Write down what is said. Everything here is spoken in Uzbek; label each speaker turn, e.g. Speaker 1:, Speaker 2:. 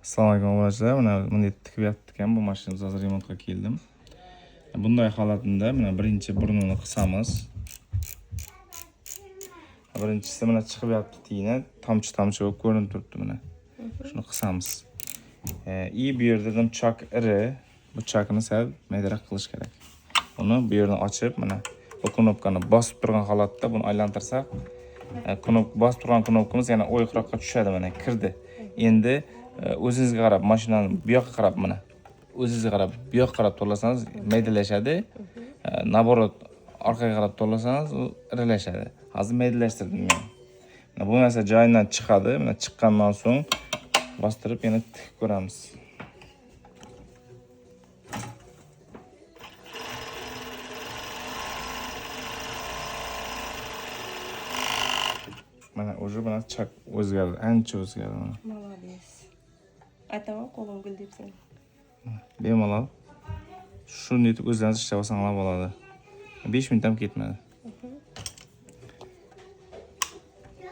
Speaker 1: Assalomu alaykum, obunachilar. Mana bunday tikib yotibdi ekan bu mashinamiz, hozir remontga keldim. Bunday holatida mana birinchi burnini qisamiz. Birinchisi mana chiqib yotibdi tiyini, tomchi tomchi bo'lib ko'rinib turibdi mana. Shuni qisamiz. И bu yerda ham chok iri, bu chokni sal maydaroq qilish kerak. Uni bu yerni ochib, mana bu knopkani bosib turgan holatda buni aylantirsak, bosib turgan knopkamiz yana o'yiqroqqa tushadi, mana kirdi. Endi o'zingizga qarab mashinani bu yoqqa qarab, mana o'zingizga qarab bu yoqqa qarab to'lasangiz maydalashadi. Наоборот, orqaga qarab to'lasangiz u irilashadi. Hozir maydalashtirdim men. Mana bu narsa joyidan chiqadi. Mana chiqqandan so'ng bostirib yana tikib ko'ramiz. Mana уже mana chak o'zgardi, ancha o'zgardi mana.
Speaker 2: Молодец. Aytaman, qo'lim gul deb sen.
Speaker 1: Bemalol shunday etib o'zlaringiz ishlab olsanglar bo'ladi. 5 minut ham ketmadi.